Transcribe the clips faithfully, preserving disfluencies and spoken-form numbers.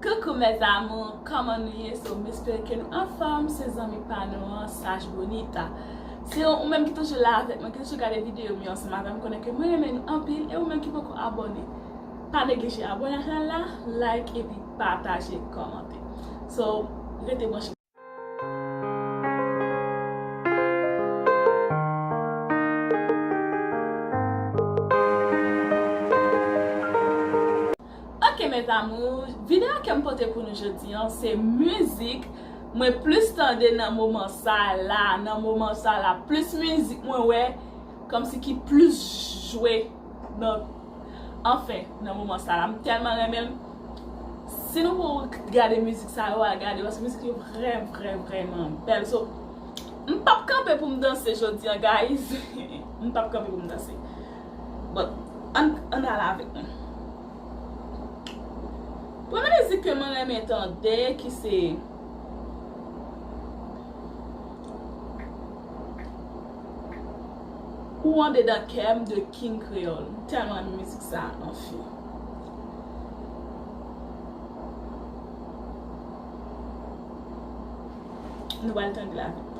Coucou mes amours, kòman nou ye? So, m espere ke nou anfòm, se zanmi pa nou an, Sash Bonita. Si ou menm ki toujou la avèk mwen, ki toujou gade videyo m yo ansanm avè m, konnen ke mwen renmen nou anpil, e ou menm ki poko abòne, pa neglije abòne ak chanèl la, like epi pataje, kòmante. So, rete branche. Ok mes amours, videyo ke m pote pou nou jodi an, se mizik mwen plis tande nan moman sa la, nan moman sa la, plis mizik mwen wè kòmsi ki plis jwe nan, anfen, nan moman sa la. M tèlman renmen l. Si nou poko gade mizik sa yo, al gade yo, paske mizik yo vrè, vrè, vrèman bèl. So, m p ap kanpe pou m danse jodi an, guys. M p ap kanpe pou m danse. But, ann, ann ale avèk mwen. Premye mizik ke mwen renmen tande, ki se Ou andedan kè m de King Kreyòl. M tèlman renmen mizik sa, anfen. Nou pral tande l avèk mwen.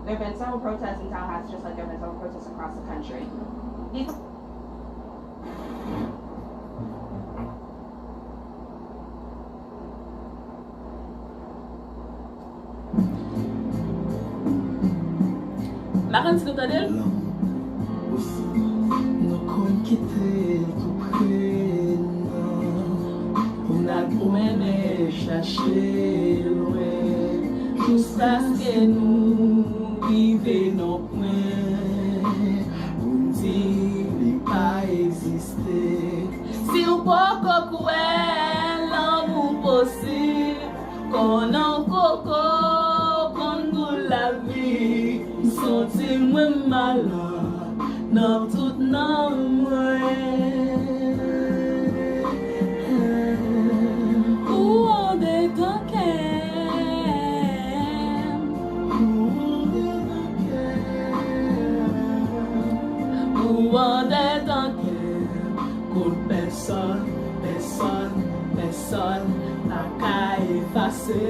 There have been several protests in Tallahassee, just like there have been several protests across the country. These M pa konn si nou tande l. Nou konn kite l tou pre nou. Pou n al pwomennen, chache lwen. Jiskaske nou rive nan pwen pou n di li pa egziste. Si w poko kwè lanmou posib, Konn nan koko, konn gou lavi. M santi mwen malad nan tout nanm mwen. Ou andedan kè m. Ou andedan kè m. Ou andedan kè m. Kot pèsòn, pèsòn, pèsòn pa ka efase.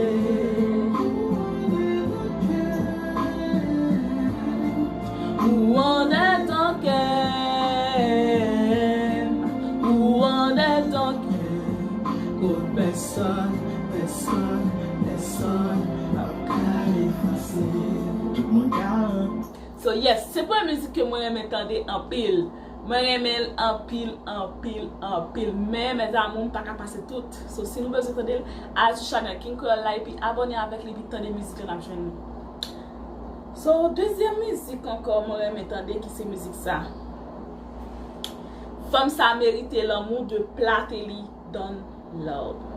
Ou andedan kè m, ou andedan kè m, kot pèsòn, pèsòn, pèsòn pa ka efase. Tout moun ka So yes, se premye mizik ke mwen renmen tande anpil. Mwen renmen l anpil, anpil, anpil. Men, mes amours, m pa ka pase tout. So, si nou bezwen tande l, al sou chanèl King Kreyòl la epi abòne avèk li, epi tande mizik lan ap jwenn nou. So, dezyèm mizik ankò mwen renmen tande, ki se mizik sa. Fanm sa merite lanmou de Plateli Don Love.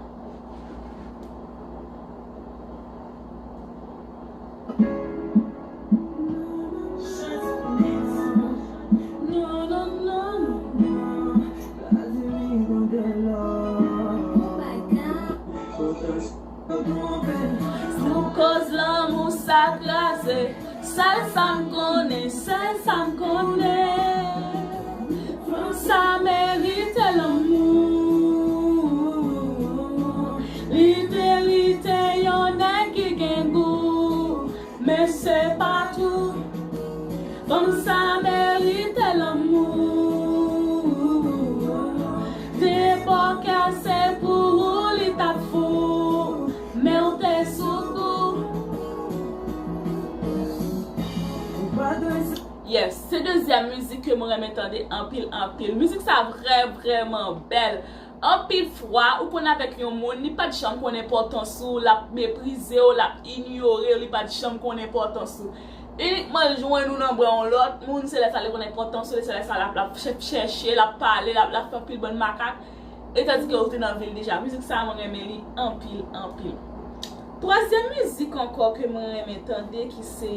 Pou koz lanmou sa kraze. Sèl sa m konnen, sèl sa m konnen. Fanm sa merite lanmou. Li merite yon nèg ki gen gou. Men se pa tou. Fanm sa merite lanmou. Depi w kè se pou ou li t ap fou. Men w te sou kou. Yes, se dezyèm mizik ke mwen renmen tande anpil, anpil. Mizik sa vrè, vrèman bèl. Anpil fwa, ou konn avèk yon moun, li pa t janm konn enpòtans ou, l ap meprize w, l ap inyore w, li pa t janm konn enpòtans ou. Inikman l jwenn ou nan bra yon lòt moun, se lè sa li konn enpòtans ou, se lè sa l ap, l ap chè-, chèche, l ap pale, l ap, l ap fè anpil bann makak. E tandike ou te nan vi l deja. Mizik sa a, mwen renmen li anpil, anpil. Twazyèm mizik ankò ke mwen renmen tande, ki se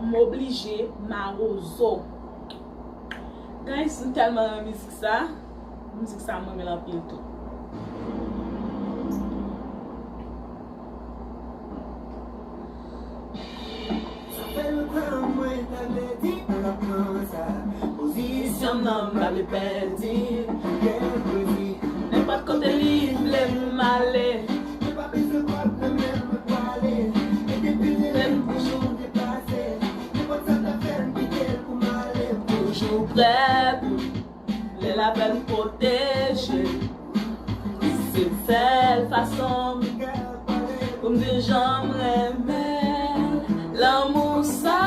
M oblije Mawozo. Guys, m tèlman renmen mizik sa. Mizik sa, mwen renmen l anpil tou. Pozisyon m nan, m pa vle pèdi. Nenpòt kote li vle m ale. Lè m toujou, toujou prè pou lè lapèn pwoteje. Se sèl fason pou m di jan m renmen lanmou sa.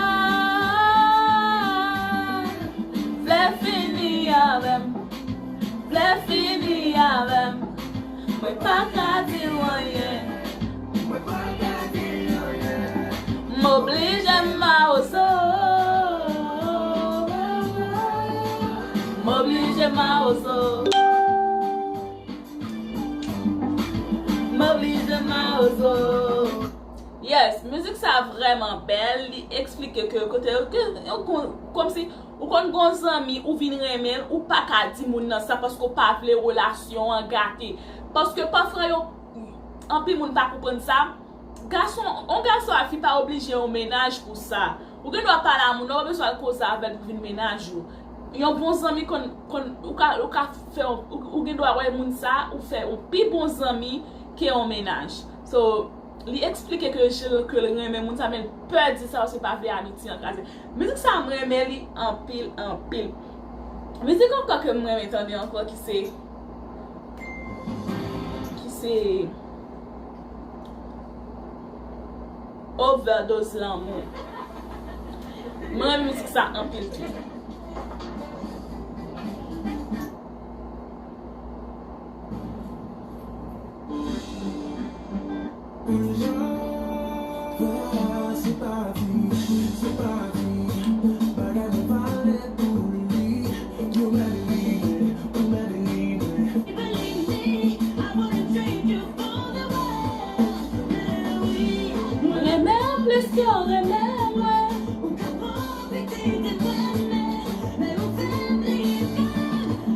Vle fini avè m, vle fini avè m. Mwen pa ka di w anyen. M oblije mawozo. M oblije mawozo. M oblije mawozo. Yes, mizik sa vrèman bèl. Li eksplike ke kote, ke, kòmsi ou konn gon zanmi, ou vin renmen l, ou pa ka di moun nan sa paske w pa vle relasyon an gate. Paske pafwa yo, anpil moun pa konprann sa. Gason, yon gason ak fi pa oblije yon mennaj pou sa. Ou gen dwa pale a moun nan, ou pa bezwen al koze avè l pou vin mennaj ou. Yon bon zanmi konn, konn, ou ka, ou ka fè, ou, ou gen dwa wè moun sa, ou fè yon pi bon zanmi ke yon mennaj. So, li eksplike ke, ke l renmen moun sa, men l pè di sa paske l pa vle amiti an kraze. Mizik sa, m renmen li anpil, anpil. Mizik ankò ke m renmen tande ankò ki se, ki se Overdose Lanmou. M renmen mizik sa anpil tou. Mwen renmen w plis ke w renmen mwen.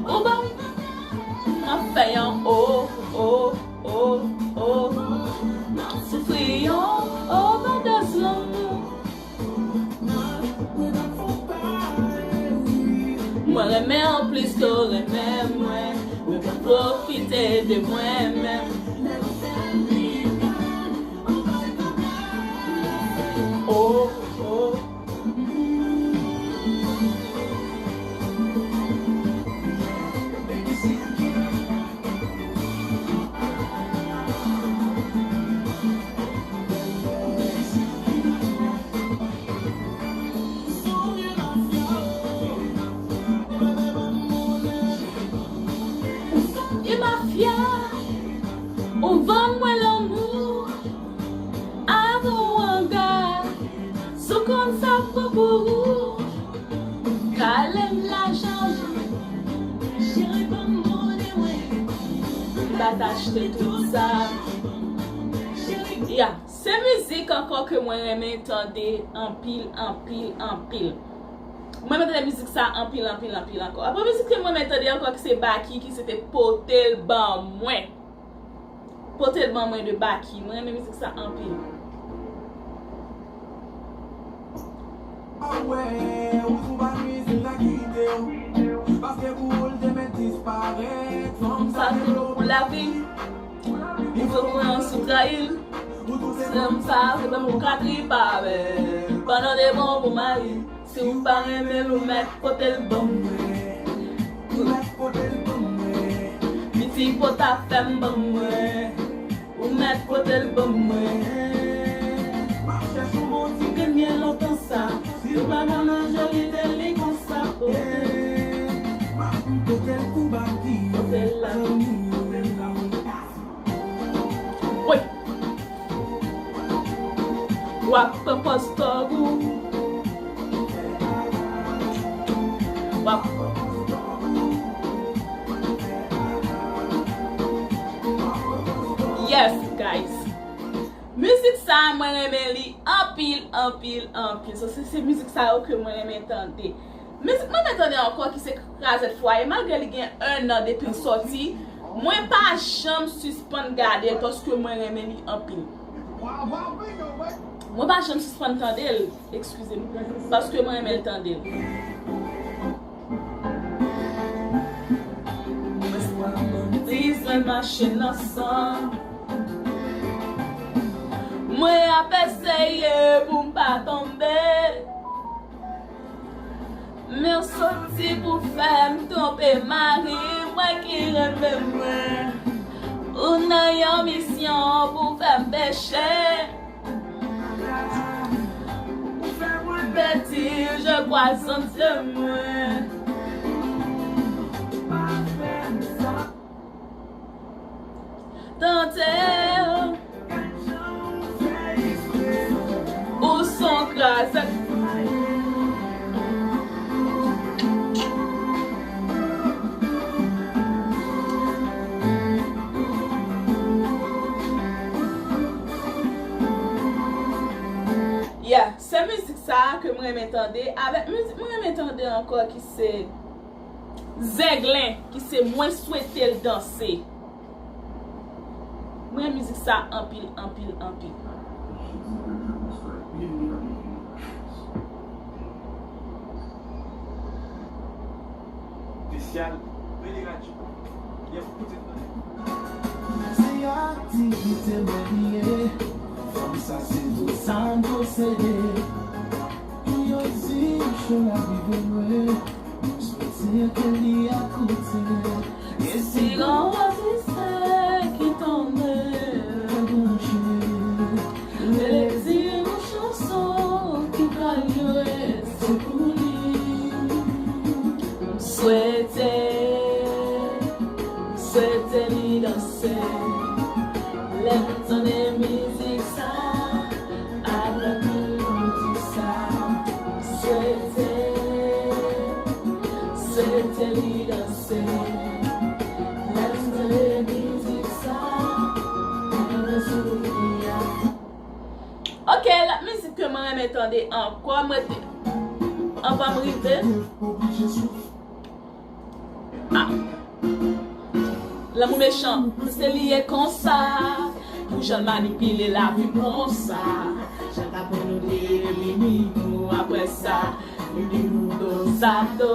Ou ban m, m ap fè yon o, o, o, o. M ap soufri yon overdose lanmou. Mwen renmen w plis ke w renmen mwen. Ou pwofite de mwen menm. Oh, oh. E mafya, ou vann mwen lanmou, avan w anga, sou konn sa pran pou ou. Kale m lajan, cheri ban m mone mwen. M pa t achte tout sa. Ya, se mizik ankò ke mwen renmen tande anpil, anpil, anpil. Mwen renmen tande mizik sa anpil, anpil, anpil ankò. Apre mizik ke mwen renmen tande ankò ki se Baky ki se te Pote l ban mwen. Pote l ban mwen de Baky. Mwen renmen mizik sa anpil. Mwen sa te bon pou lavi. Li fè mwen sou trayi l. Sè m sa se pa mwen ka trip avè l. Pandan te bon pou mari. Si w pa renmen l, ou mèt pote l ban mwen. Ou mèt pote l ban mwen. Piti pòt afè m ban mwen. Ou mèt pote l ban mwen. M ap chèche yon bon ti grenn byen lontan sa. Si w pa nan jolite li konsa, pote l. M ap pote l pou Baky. Pote l la. Wi. W ap pran pòz tòg ou. W ap Yes, guys. Mizik sa a, mwen renmen li anpil, anpil, anpil. So, se, se mizik sa yo ke mwen renmen tande. Mizik mwen renmen tande ankò ki se Krazèt Fwaye, malgre li gen enn an depi l sòti, mwen pa janm sispann gade l paske mwen renmen li anpil. Mwen pa janm sispann tande l, eskize m, paske mwen renmen l tande l. Mwen bezwen mache nan san. Mwen ap eseye pou m pa tonbe. Men w soti pou fè m twonpe mari mwen ki renmen mwen. Ou nan yon misyon pou fè m peche. Pèdi, je kwa san Dye mwen. Tante, ou son krazèt. Yeah, se mizik sa a ke mwen renmen tande. Avèk mizik mwen renmen tande ankò ki se Zenglen, ki se Mwen swete l danse. Mwen renmen mizik sa anpil, anpil, anpil. Espesyal, rele radyo. Yes, put it on. Se aktivite mwen li ye. Fanm sa se tout sa m posede. Pou yo di m cho la rive mwen. Mwen swete ke li akoute. E si gon otistè ki tonbe branche, rele di yon chanson ki pral jwe, se pou li. M swete, m swete li danse. Lè m tande mizik sa, avèk yon ti sa, m swete, m swete li danse. Lè m tande mizik sa, m vle souri a. Ok, lòt mizik ke mwen renmen tande ankò, mwen te, anvan m rive. Ah. Lanmou mechan, se li ye konsa. Pou jan l manipile lavi m konsa. Jan l ka pran nou de, li ni nou apre sa. Li di nou do sa do.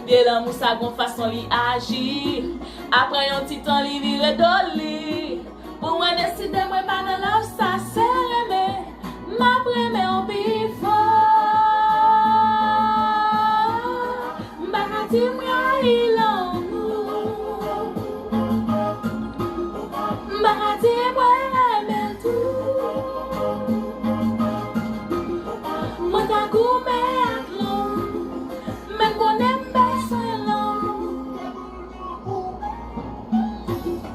Vye lanmou sa gon fason li aji. Apre yon ti tan li vire do li. Pou mwen deside mwen pa nan love sa se renmen. M ap renmen w pi fò. M pa ka di m rayi lanmou. M pa ka di mwen renmen l tou. Mwen ka goumen ak lanmou. Men m konnen m bezwen lanmou.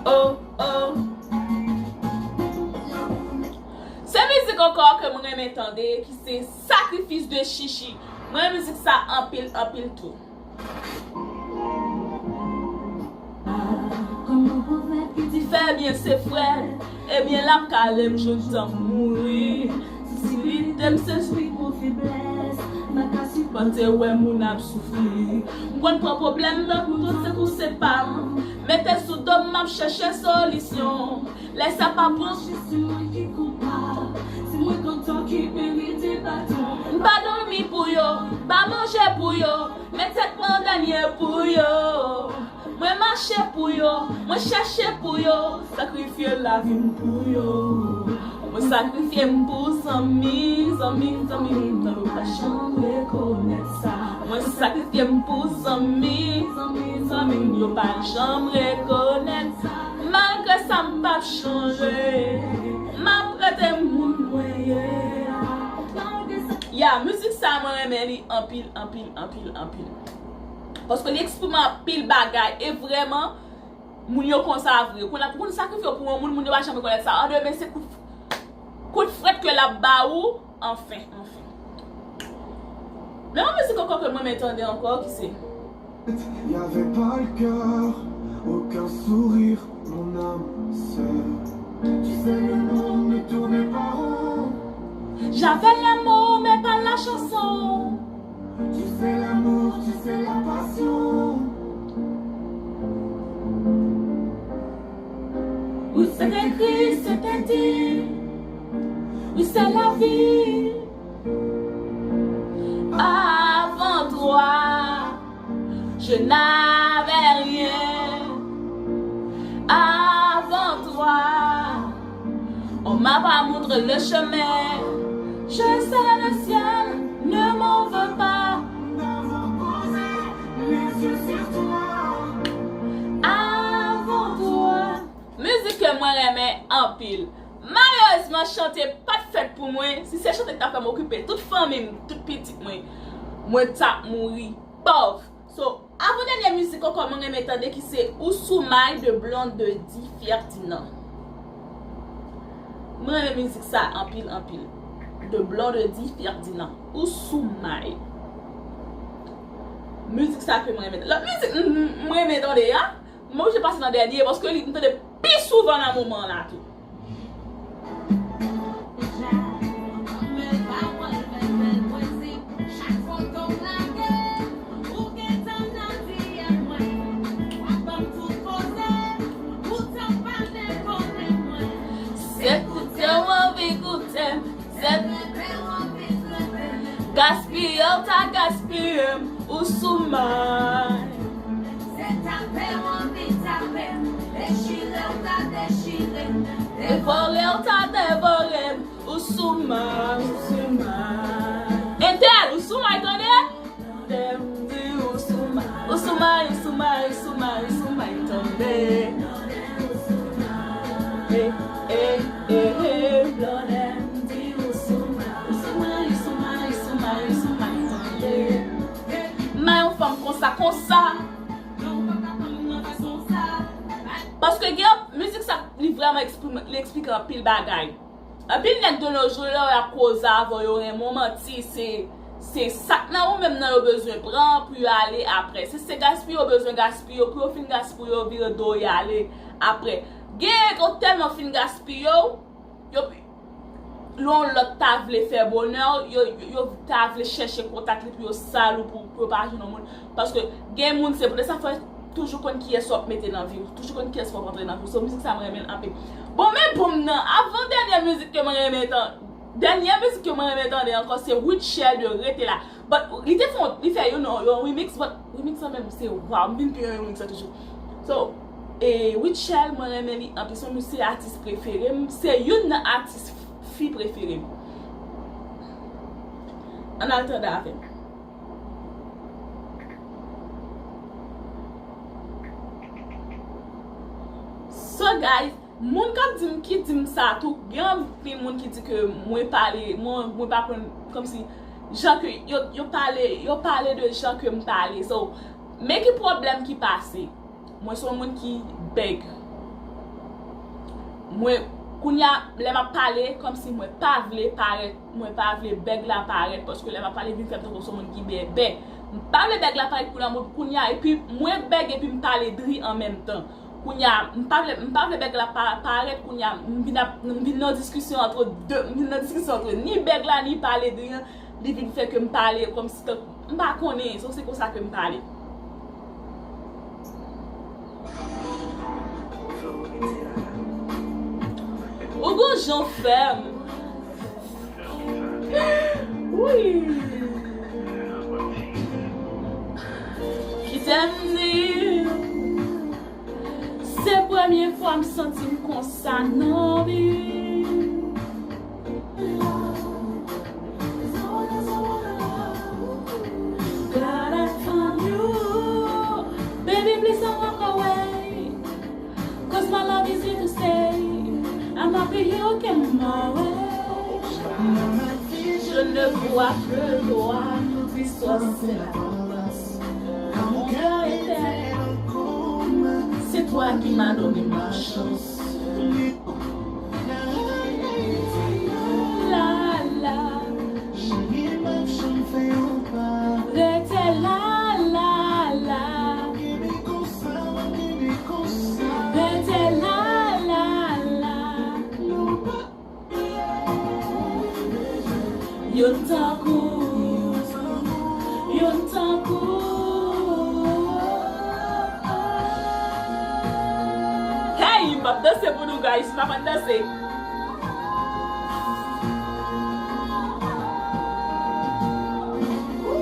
Oh, oh. Se mizik ankò ke mwen renmen tande, ki se Sacrifice de Chichi. Mwen renmen mizik sa anpil, anpil tou. Kòman pwovèb ki di fè byen se frè, ebyen l ap kale m jouk tan m mouri. Si li te m se swi pou feblès, m pa ka sipòte wè moun ap soufri. M konn pran pwoblèm nan kouto se kou se pa m. Mete sou do m, m ap chèche solisyon. Lè sa pa bon, se mwen ki koupab. Se mwen kontan ki merite baton. M pa dòmi pou yo, m pa manje pou yo. Men tèt mwen dènye pou yo. Mwen mache pou yo, mwen chèche pou yo. Sakrifye lavi m pou yo. Mwen sakrifye m pou zanmi, zanmi, zanmi m nan yo pa janm rekonèt sa. Mwen sakrifye m pou zanmi, zanmi, zanmi m yo pa janm rekonèt sa. Malgre sa m p ap chanje. M ap rete moun mwen ye a. Ya, mizik sa mwen renmen li anpil, anpil, anpil, anpil. Paske li eksprime anpil bagay e vrèman moun yo konsa vre. Kounye a pou moun sakrifye w pou yon moun, moun yo pa janm rekonèt sa. Andemen se kout, kout frèt ke l ap ba ou. Anfen, anfen. Men yon mizik ankò ke mwen renmen tande ankò ki se Il n'y avait pas le cœur, aucun sourire, mon âme sœur. Tu sais, le monde ne tournait pas rond. J'avais l'amour, mais pas la chanson. Tu sais, l'amour, tu sais, la passion. Oui, c'est écrit, c'est interdit. C'est la vie. Avant toi, je n'avais rien. Avant toi, on m'a pas montré le chemin. Je serai le ciel, ne m'en veux pas. Avant toi. Mizik ke mwen renmen anpil. Malerezman, chante pa t fèt pou mwen. Si se chante ki ta fè m okipe tout fanmi m, tout pitit mwen, mwen t ap mouri pòv. So, avan dènye mizik ankò mwen renmen tande ki se Ou sou may de Blondedy Ferdinand. Mwen renmen mizik sa anpil, anpil. De Blondedy Ferdinand. Ou sou may. Mizik sa ke mwen renmen. Lòt mizik m, m, mwen renmen tande a, m oblije pase nan dènye paske li m tande pi souvan nan moman an la tou. Se koute w anvi koute m, se gaspiye w ta gaspiye m, ou sou may. Se tape w anvi tape m, dechire w ta dechire m, devore w ta devore m, ou sou may, ou sou may. Entèl, ou sou may, tande? Tande m di ou sou may, ou sou may, ou sou may, ou sou may, ou sou may, tande. Eh, eh, eh, eh. Blondedy di ou sou may, ou sou may, ou sou may, ou sou may, ou sou may, tande. May yon fanm konsa, konsa. Paske gen mizik sa, li vrèman eksprime, li eksplike anpil bagay. Anpil nèg de nos jours, lè y ap koze avè w, yo renmen w manti, se, se sa k nan ou menm nan yo bezwen pran pou yo ale aprè. Se, se gaspiye yo bezwen gaspiye w, pou yo fin gaspiye w, vire do y ale aprè. Gen yo tèlman fin gaspiye w, yo, yon lòt ta vle fè bonè w, yo, yo, yo ta vle chèche kontak li pou yo sal ou pou, pou yo pa jwenn yon moun. Paske gen moun, se pou de sa fè toujou konn kiyès w ap mete nan vi w, toujou konn kiyès w ap antre nan vi w. So, mizik sa mwen renmen l anpil. Bon, men bon m nan, avan dènye mizik ke mwen renmen tan, dènye mizik ke mwen renmen tande ankò se Rutshelle de Rete La. But li te fè, li fè yon, yon remix, but remix lan menm se waw, m vin pi renmen remix lan toujou. So, e Rutshelle, mwen renmen li anpil, se yon se atis prefere m, se youn nan atis fi prefere m. Ann al tande avè m. So guys, moun k ap di m, ki di m sa tou, gen anpil moun ki di ke mwen pale, mwen, mwen pa konn, kòmsi, jan ke yo, yo pale, yo pale de jan ke m pale. So, men ki pwoblèm ki pase. Mwen se yon moun ki bèg. Mwen, kounye a, lè m ap pale, kòmsi mwen pa vle parèt, mwen pa vle bèg la parèt, paske lè m ap pale, vin fè m tankou se yon moun ki bèbè. M pa vle bèg la parèt kounye a, mwen, kounye a, epi mwen bèg epi m pale dri an menm tan. Kounye a, m pa vle, m pa vle bèg la pa, parèt, kounye a, m vin ap, m vin nan diskisyon antre de, m vin nan diskisyon antre ni bèg la, ni pale dri an, li vin fè ke m pale kòmsi tankou, m pa konnen, so se konsa ke m pale. Ou gon jan w fè m. Wi. Kite m di, se premye fwa m santi m konsa nan vi m. Glad I found you. Baby, please don't walk away. 'Cause my love is here to stay. I'm happy you came my way. Je ne vois que toi, Christophe, c'est la tendance. Dans mon cœur éternel, c'est toi qui m'as donné ma chance. La, la. Cheri, m ap janm fè yon pa. Rete la, la, la. Kenbe konsa, kenbe konsa. Rete la, la, la. Nou pa Youn tankou, youn tankou. Hey, m ap danse pou nou, guys. M ap danse.